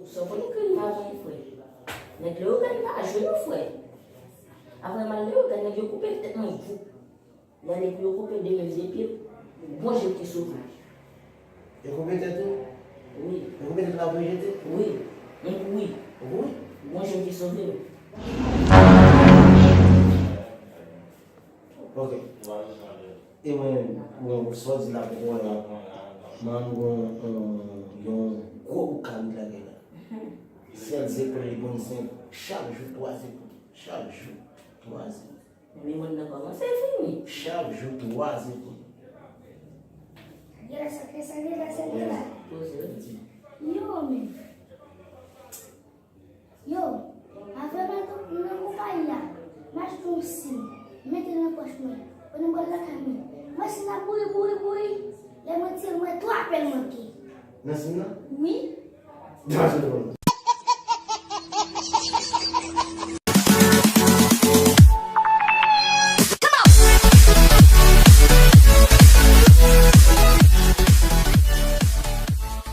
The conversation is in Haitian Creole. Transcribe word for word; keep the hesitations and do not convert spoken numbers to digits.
Sa w konn ekri m avan, frè. Nèg Leyogàn pa jwe non, frè. Apre m al Leyogàn, nèg yo koupe tèt mwen voup. Y ale pou yo koupe de men m, de pye m. Bon, Jezi ki sove m. Yo koupe tèt ou? Wi. Yo koupe tèt la pou yo jete? Wi. M kouri. Ou kouri? Bon, Jezi ki sove m. Ok. E mwen, mwen, sa w di la pou mwen la. Man, mwen, yon gwo boukal ki lage la. Sèl zepòl li konn senp. Chak jou, twa zepòl. Chak jou, twa zepòl. Men moun nan kòmanse fini. Chak jou, twa zepòl. Gen la sa k fè sa, gen la sa k fè la. Poze. Yo, men. Yo, avè m al nan konpayi a, m achte yon sim, m mete nan pòch mwen, pandan m pral lakay mwen, mwen sim nan bouri, bouri, bouri, lè mwen tire, m wè twa apèl manke. Nan sim nan? Wi. Degaje telefòn nan.